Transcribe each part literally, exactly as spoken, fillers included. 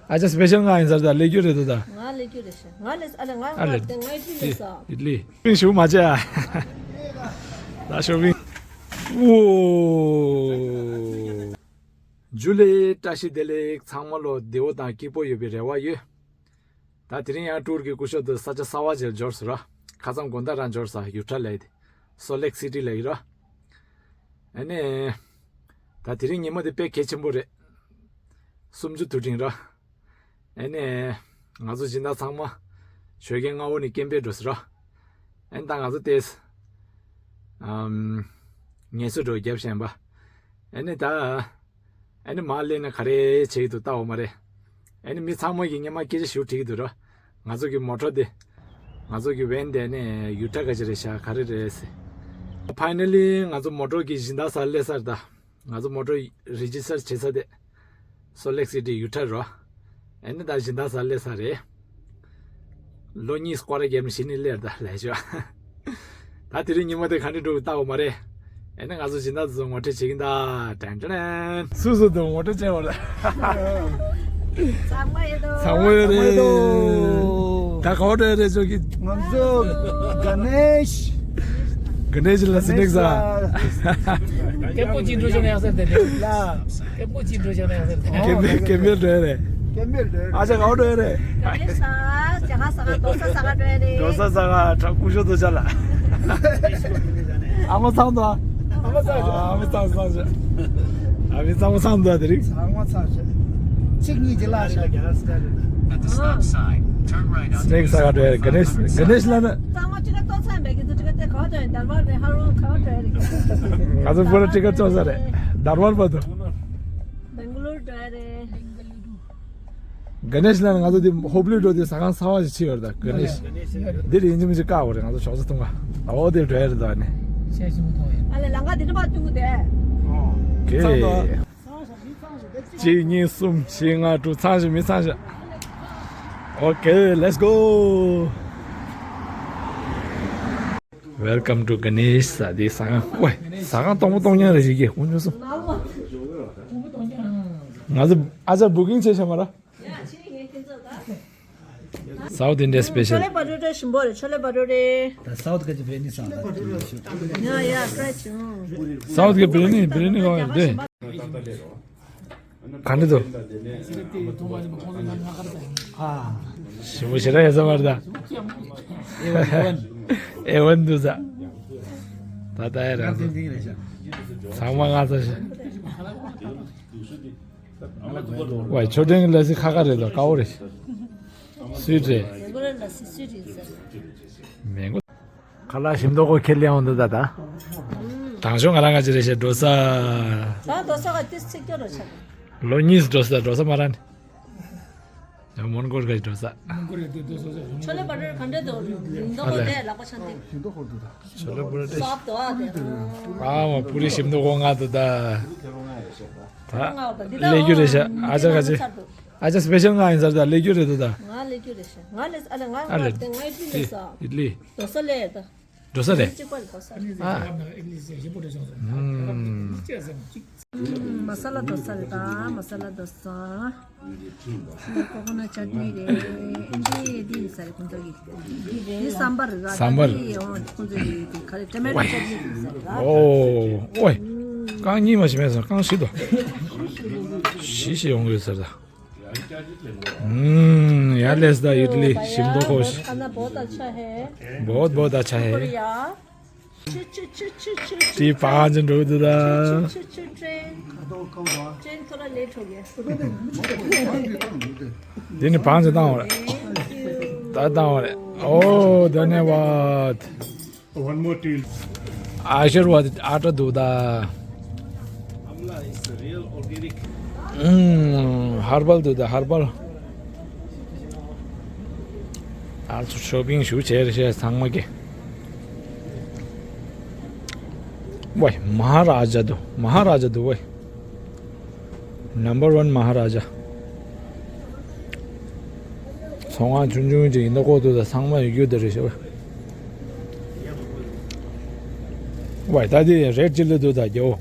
ཨ་ཅག་སི་པེ་ཤལ་ང་ཡིན་ཟེར་ད་ལས་རྒྱུ་རེད་འདུག་ད། ང་ལས་རྒྱུ་རེད་ཤག་ང་ལས་ཨ་ལས་ང་ཨ་ལས་ང་ལས་ང་ལས་ལས་ལས་ལས་ཞུ་མ་བྱས་ཨ། ད་ཞོ་བིང་ཨོ། ཇུ་ལེ། བཀྲ་ཤིས་བདེ་ལེགས། ཚང་མ་ལོ་བདེ་བོ་དང་སྐྱིད་པོ་ཡོད་པའི་རེ་བ་ཡོད། ད་དེ་རིང་ཡང་ཊུར་གྱི་སྐུ་ཞབས་དུ་ས་ཆ་གསར་བ་ཅིག་འབྱོར་སོང་ར། ཁ་སང་དགོང་དག་རང་འབྱོར་ས་ཡུ་ཊ་ལ་ཡི་སོ་ལེག་སི་ཊི་ལ་ཡི་ར། ཨ་ནི། ད་དེ་རིང་ཉི་མ་དེ་དཔེ་གལ་ཆེན་པོ་རེད། སུམ་ཅུ་དུས་དྲན་ར། ཨ་ནི། ང་ཚོ་སྦྱིན་བདག་ཚང་མ་ཞོགས་ཀས་སྔ་བོ་ནས་སྐད་འབོད་འགྲོ་ཟེར་ར། ཨ་ནི་ད་ང་ཚོ་དེས། ཨམ། ངལ་གསོ་འགྲོ་རྒྱབ་བཞིན་པ། ཨ་ནི་ད། ཨ་ནི་མར་སླེབས་ན་ག་རེ་བྱེད་ཀྱི་འདུག་ལྟ་འོ་མ་རེད། ཨ་ནི་མི་ཚང་མ་གིས་སྔོན་མ་སྐད་ཆ་ཞིག་དྲིས་ཀྱི་འདུག་ར། ང་ཚོ་གི་མོ་ཊ་དེ། ང་ཚོ་གི་ཝེན་དེ་ཨ་ནི་ཡུ་ཊ་ག་ཅི་རེད་ཤག་ག་རེ་རེད་ཟེར། ཕའི་ནལ་ལི་ང་ཚོ་མོ་ཊ་གི་སྦྱིན་བདག་སར་སླེབས་ཚར་ད། ང་ཚོ་མོ་ཊ་རི་ཇི་སི་ཊར་བྱེད་ས་དེ། སོ་ལེག་སི་ཊི་ཡུ་ཊ་རོ། ཨ་ནི་ད་སྦྱིན་བདག་སར་སླེབས་ཚར་རེད། ལོ་གཉིས་སྐོར་ར་རྒྱབ་ནས་གཞི་ནས་སླེབས་ད་ལས་ཤོག་ད་དེ་རིང་ཉི་མ་དེ་ག་འདྲ་འགྲོ་གི་ལྟ་འོ་མ་རེད། ཨ་ནི་ང་ཚོ་སྦྱིན་བདག་དེ་ཚོ་ངོ་སྤྲོད་བྱེད་ཀྱིན་ད། ཏན་ཏན། སུ་སུ་དང་ངོ་སྤྲོད་བྱས་པ་རེད། ཚང་མ་ཡོད་དོ། ཚང་མ་ཡོད་རེད། ད་ག་བ་འགྲོ་ཡ་རེད་ཚོ་གི། ང་ཚོ་ག་ནེཤ། ག་ནེཤ་ལ་སི་ནེག་ཟ། ཀེ་པོ་ཅི་འགྲོ་ཆོག་ནས་ཡག་སར་དེ་རེད། ལ། ཀེ་པོ་ཅི་འགྲོ་ཆོག་ནས་ཡག་སར་དེ། ཀེ་མེལ་ཀེ་མེལ་འགྲོ་ཡ་རེད། ཀེ་མེལ་འགྲོ་ཡ་རེད། ཨ་ཅག་ག་བ་འགྲོ་ཡ་རེད། ཀེ་མེལ་ས། ཇ་ག་ས་ག་རྡོ་ས་ས་ག་འགྲོ་ཡ་རེད། རྡོ་ས་ས་ག་ཁྲ་ཀུ་ཤོ་རྡོ་ཅ་ལ། ཨ་མ་ཚང་དོ། ཨ་མ་ཚང་ཨ་མ་ཚང་ཚང་ཅག་ཨ་མི་ཚང་མ་ཚང་དོ་དེ་རིང་། ཚང་མ་ཚང་ཅག་གཅིག་གཉིས་ཀྱི་ལ་ཤ་རྒྱ་ས་ག་རེད། At the stop sign, turn right onto སི་ནེག་ས་ག་འགྲོ་ཡ་རེད། ག་ནེཤ་ག་ནེཤ་ལ་ནི། གཙང་མ་ཅི་ག་ཏོག་ཚང་མེད་ཀྱི་དུ་ཅི་ག་དེ་ག་བ་འགྲོ་ཡ་རེད། དར་བར་རེད། ཧ་རོ་ག་བ་འགྲོ་ཡ་རེད། ང་ཚོ་བོད་ལ་ཅི་ག་ཅོག་ས་རེད། དར་བར་བ་དུ། བེང་ག་ལུར་འགྲོ་ཡ་རེད། ག་ནེཤ་ལ་ང་ཚོ་འདི་ཧོབ་ལི་འགྲོ་དེ་ཟ་ཁང་གསར་བ་ཞིག་ཕྱེ་ཡོད་རེད་ད། ག་ནེཤ་འདི་རེད། ཡིན་གཅིག་མིན་གཅིག་བཀག་པ་རེད། ང་ཚོ་ཞོགས་ཇ་འཐུང་ག་ཨོ་དེ་འགྲོ་ཡ་རེད་ད། ཨ་ནི་ཨ་ལེ་ལམ་ཁ་འདི་འདྲ་མ་བསྟུན་གི་དེ། ཨོ་ཁེ། གཅིག་གཉིས་གསུམ་བཞི་ལྔ་དྲུག་ཚང་བཞི་མི་ཚང་བཞི། Okay, let's go. Welcome to Ganesh ཟ་དེ་ཟ་ཁང་། ཝེ། ཟ་ཁང་སྟོང་པོ་སྟོང་རྐྱང་རེ་ཞིག་གི་དཀོན་མཆོག་གསུམ། ང་ཚོ་ཨ་ཅག་བུ་ཀིང་བྱས་བྱས་མ་ར། South India special. ཆོ་ལེ་བ་ཏོ་རེ་ཞིམ་པོ་རེད། ཆོ་ལེ་བ་ཏོ་རེ། ད་South ག་ཅི་བེ་ནི་སང་། ཡ་ཡ་fresh། South གི་བི་རི་ནི་བི་རི་ནི་གང་ཡོད་དེ། ག་འདྲ་འདུག་ཞིམ་པོ་ཞེ་དྲག་ཡོད་ས་མ་རེད་ད། ཨེ་ཝན་འདུག་ས། ད་ལྟ་ཡ་རང་ཚོ་ཚང་མ་ང་ཚོ་ཞིག་ཝའི་མཆོད་རྟེན་གྱི་ལ་སི་ཁ་ཁ་རེད་དོ། དཀར་པོ་རེད། སུའི་རེད། མེང་གོ། ཁ་ལག་ཞིམ་མདོག་ཁོ་ཁྱེར་ལེན་འོང་འདུག་ད་ད། དང་ཤོག་ང་རང་ང་ཅི་རེད་ཤེ་འགྲོ་ས། ད་འགྲོ་ས་ག་ཏིས་ཚིག་སྐྱོ་རོ་ཆག་ལོ་གཉིས་འགྲོ་ས་འགྲོ་ས་མ་ར་ནི། ཡང་མོན་གྷོ་ག་འགྲོ་ས། ཆོ་ལེ་བ་ཏོ་རེ་ག་འདྲ་འདུག་མདོག་ཁོ་དེ་ལག་པ་ཆང་དེ། ཆོ་ལེ་བ་ཏོ་རེ། སོབ་དོ་ཨ་དེ། ཨ་མ་པུ་རི་ཞིམ་མདོག་ཁོ་ང་དུ་ད། ད། ལས་རྒྱུ་རེད་ཤག་ཨ་ཅག་ག་ཅི། ཨ་ཅག་སི་པེ་ཤལ་ང་ཡིན་ཟེར་ད་ལས་རྒྱུ་རེད་དོ་ད། ང་ལས་རྒྱུ་རེད་ཤག་ང་ལས་ཨ་ལས་ང་ཨ་ལས་ང་ལས་ཨི་ལི་ལི། འགྲོ་ས་ལས་ད། འགྲོ་ས་རེད། གཅིག་པ་ལས་འགྲོ་ས་རེད། ཨ། ཨུམ། མ་ས་ལ་འགྲོ་ས་རེད་ད། མ་ས་ལ་འགྲོ་ས། ཀོ་ཀོ་ནཊ་ཅཊ་ནི་རེད། འདི་འདི་ཡིན་ས་རེད་ཁོང་ཚོ་གི། འདི་སམ་བར་རེད་ད། སམ་བར། འདི་ཡང་ཁོང་ཚོ་གི་ག་རེ་ཊོ་མེ་ཊོ་ཅཊ་ནི་ཡིན་ས་རེད་ད། ཨོ། ཨོའི། རྐང་གཉིས་མ་ཞིག་མེད་སོང་། རྐང་བཞི་དོ། བཞི་བཞི་ཡོང་གི་ཡོད་ས་རེད་ད། हम्म, यार, लेस दा इडली, शिमदो खोश। खाना बहुत अच्छा है। बहुत, बहुत अच्छा है। शुक्रिया। ची पाँच रुपये दा। ट्रेन, ट्रेन थोड़ा लेट हो गया। दिन पाँच दाओ रे। Thank you। दा दाओ रे। ओ, धन्यवाद। One more till. आशीर्वाद आटा दूधा। Amla is the real organic. हम्म, हर्बल दूधा, हर्बल। आज शॉपिंग शुरू चेहरे से संग में के। वही महाराजा दो, महाराजा दो वही। Number one महाराजा। ཚོང་ཁང་ཆུང་ཆུང་ཅིག་ཡིན་ད་ཁོ་ཐུག་ད་ཚང་མ་ཡོད་རྒྱུ་དེ་རེད་ཤག་ཝའི་ད་དེ་རེད་ཅི་ལི་འདུག་ད་རྒྱོ།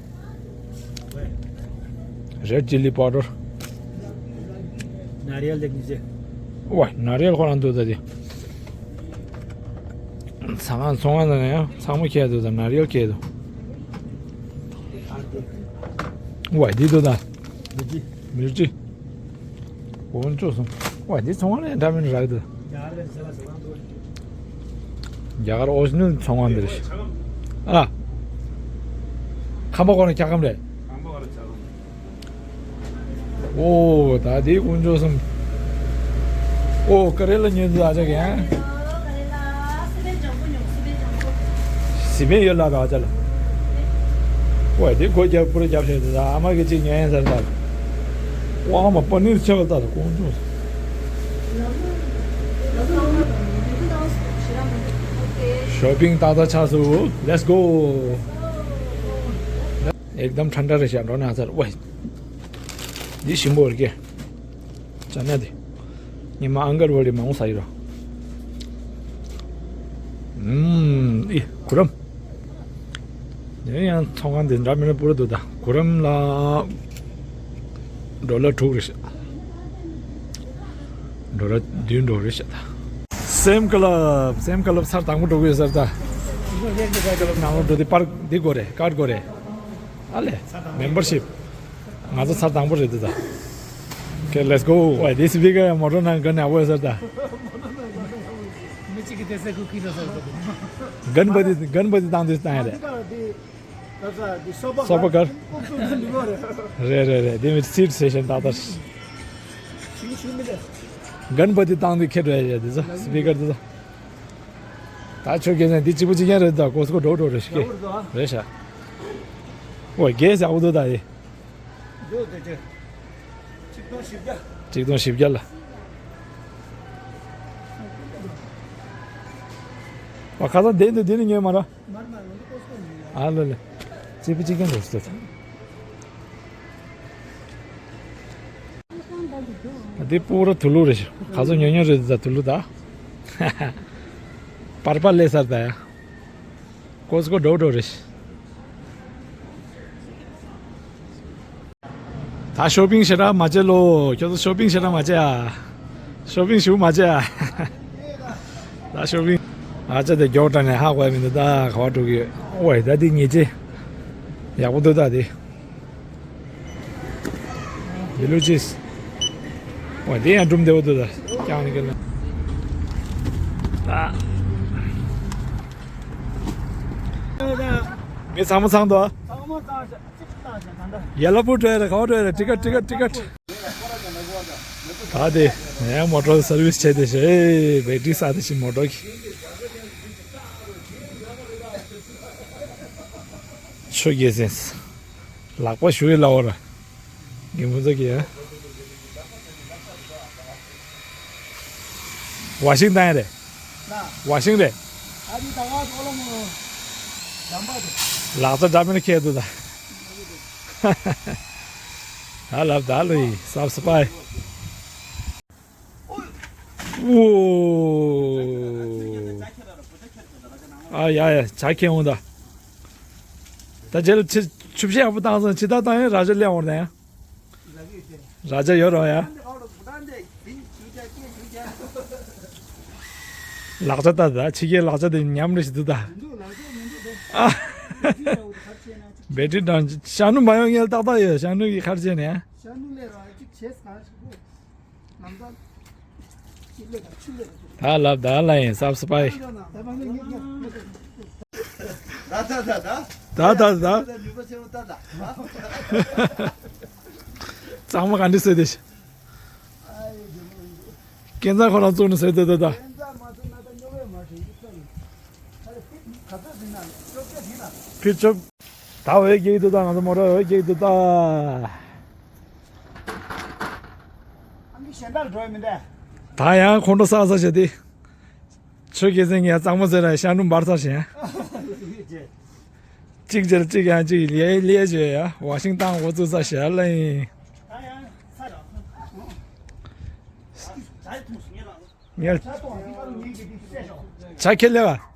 Red chilli powder. नारियल देखिए। वा, नारियल खोला तो दादी। ཚང་མ་ཚོང་ཁང་ནང་ཡང་ཚང་མ་ཁྱེར་འདུག་ད། ནར་ཡོལ་ཁྱེར་འདུག་ཝའི་འདི་འདུག་ད། མིལ་ཊི། མིལ་ཊི། དཀོན་མཆོག་གསུམ། ཝའི་འདི་ཚོང་ཁང་ནས་འདྲ་མིན་རག་འདུག་རྒྱ་གར་ཨོ་རི་ཇི་ནལ་ཚོང་ཁང་འདི་རེད། ཨ། ཁམས་པ་ཁོ་ན་འཁྱག་སྒམ་རེད། ཁམས་པ་ཁོ་ན་འཁྱག་སྒམ། ཨོ། ད་དེ་དཀོན་མཆོག་གསུམ། ཨོ། ཀ་རེ་ལ་ཉོས་འདུག་ཨ་ཅག་གིས། ཨ། སི་པན་ཡོད་ལ་ར་ཨ་ཅག་ལ། ཨོ། དེ་སྒོ་རྒྱབ་པུར་རྒྱབ་བྱས་འདུག་ད་ཨ་མ་གིས་གཅིག་ཉོས་ཡིན་ཟེར་ད། ཨོ། ཨ་མ་པ་ནིར་ཆེ་བ་ད་དཀོན་མཆོག་གསུམ། ཤོ་པིང་ཏག་ཏག་ཆགས་སོང་། Let's go. एकदम ठंडा रहे ཤག་འགྲོ་ན་ཚར། ཝེ། འདི་ཞིམ་པོ་རེད་ཀྱེ། ཅ་ན་དེ། ཉི་མ་ཨང་གར་ཝ་རི་མང་པོ་ཟ་ཡི་རོ། ཨུམ། ཨི། གུ་རམ། དེ་ཡང་ཚོང་ཁང་དེ་འདྲ་མིན་ན་པུ་ར་འདུག་ད། གུ་རམ་ལ་ཌོ་ལར་དྲུག་རེད་ཤག་ཌོ་ལར་བདུན་འགྲོ་རེད་ཤག་ད། སེམ་ཀ་ལབ། སེམ་ཀ་ལབ་ཚར་དང་པོ་འགྲོ་གི་ཡོད་ཟེར་ད། སེམ་ཀ་ལབ་ནང་ལོགས་འགྲོ་དུས་པར་འདི་དགོས་རེད། ཀར་དགོས་རེད། ཨ་ལེ། མེམ་བར་ཤིབ། ང་ཚོ་ཚར་དང་པོ་རེད་འདུག་ད། Okay, let's go. ཝེ། དེ་སི་པི་ཀར་མོ་ཊ་ནང་ག་ནས་ཨ་བོ་ཟེར་ད། མི་གཅིག་གིས་དེ་ཟེར་གོ་ཀི་ར་ཟེར་གོ། གན་པ་དེ་གན་པ་དེ་བཏང་དུས་བཏང་ཡ་རེད། སོ་པ་ཀར། རེད་རེད་རེད། དེ་མི་སིཊ་སེ་ཤན་ཏག་ཏག་གན་པ་དེ་བཏང་དུས་ཁྱེར་འགྲོ་ཡ་རེད་དེ་ཚོ། སི་པི་ཀར་དེ་ཚོ། ད་ཆོས་རྒྱལ་མཚན་འདི་གཅིག་པུ་གཅིག་རྐྱང་རེད་ད། ཀོ་སི་ཀོ་འགྲོ་འགྲོ་རེད་ཤག་རེད་ཤག་ཨོ། རྒྱལ་ཡག་པོ་འདུག་ད་ཡི། འདུག་དེ་ཆེ། ཆིག་སྟོང་བཞི་བརྒྱ། ཆིག་སྟོང་བཞི་བརྒྱ་ལ། ཨ། ཁ་སང་དེ་འདི་འདི་ནས་ཉོས་མ་ར། མར་མར་ང་ཚོ་ཀོ་སི་ཀོ་ནས་ཉོས། ཨ་ལ་ལ། གཅིག་པུ་གཅིག་རྐྱང་རེད་ཟེར། འདི་པུ་ར་དུ་ལུ་རེད། ཁ་སང་ཉོ་ཉོ་རེད་ད་དུ་ལུ་ད། པར་པར་ལས་སར་ད་ཡ། ཀོ་སི་ཀོ་འགྲོ་འགྲོ་རེད། ད་ཤོ་པིང་ཞེ་དྲག་མ་བྱེད་ལོ། ཁྱོད་ཚོ་ཤོ་པིང་ཞེ་དྲག་མ་བྱེད་ཨ། ཤོ་པིང་ཞུ་མ་བྱེད་ཨ། ད་ཤོ་པིང་། ཨ་ཅག་དེ་མགྱོགས་དྲགས་ནས་ཧ་གོ་ཡ་མི་འདུག་ད་ག་བ་འགྲོ་གི་ཡོད། ཨོ་ཝེ། ད་འདི་ཉེས་ཆད་ཡག་པོ་འདུག་ད་དེ། འདི་ལོ་ཅིས། ཨོ་དེ་ཡང་སྒྲུང་བདེ་བོ་འདུག་ད། ཀྱང་ནི་ཀྱང་ནི། ད། མི་ཚང་མ་ཚང་དོ། ཡ་ལ་པུ་ཏྲེ་རེ་ག་བ་ཏྲེ་རེ་ཏི་ཀ་ཏི་ཀ་ཏི་ཀ། ད་དེ་ངའི་མོ་ཊ་སར་བི་སི་བྱས་ཏེ་ཤེ་བེ་ཏི་ས་དེ་ཤི་མོ་ཊ་གི། ཆོས་རྒྱལ་སེམས། ལག་པ་ཞུ་ཡི་ལ་འོ་ར། ངའི་མོ་ཙོ་གི་ཡ། ཝ་ཤིང་ཏན་རེད། ཝ་ཤིང་རེད། ལག་ཆ་འདྲ་མིན་ཁྱེར་འདུག་ད། ད་ལབ་ད་ལོ་ཡི་སབ་སི་པའི། ཨོ། ཨ་ཡ་ཡ་ཇ་ཁྱེར་འོང་ད། ད་རྗེས་ལ་ཆུ་ཆུ་བཤད་ཡག་པོ་བཏང་སོང་། ཇི་ལྟར་བཏང་ཡང་ར་ཇ་སླེབས་འོང་ད་ཡ། ར་ཇ་ཡོད་རོགས་ཡ། ལག་ཆ་ལྟ་ད་ཕྱི་རྒྱལ་ལག་ཆ་དེ་ཉམས་རེ་ཞིག་འདུག་ད། ཨ། བེ་ཏྲི་དང་ཤ་ནུ་མ་ཡོང་ངེས་ཏག་ཏག་ཡོད། ཤ་ནུ་གི་ཁར་བྱས་ནས། ད་ལབ་ད་ལ་ཡིན་སབ་སི་པའི། ད་ད་ད་ད། ད་ད་ད། གཙང་མ་ག་འདྲ་བཟོས་ཏེ། སྐས་འཛེག་ཁོ་རང་བཙུགས་ནས་བཟོས་ཏེ་ད་ད། ཕིར་ཆོབ། ད་འོད་རྒྱག་གི་འདུག་ད། ང་ཚོ་མོ་ཊ་འོད་རྒྱག་གི་འདུག་ད། ད་ཡང་ཁོང་ཁྲོ་ཟ་ཟ་བྱས་ཏེ། ཆོས་རྒྱལ་མཚན་གྱིས་གཙང་མ་ཟེར་ར་ཤ་ནུ་འབར་ཚར་ཞིང་། གཅིག་རྗེས་གཅིག་ཡང་གཅིག་ལེ་ལེ་བྱས་ཡ། ཝ་ཤིང་ཏང་འགོ་བཙུགས་ས་ཞལ་ལ་ཡིན། ངས་ཇ་ཁྱེར་ལེ་བ།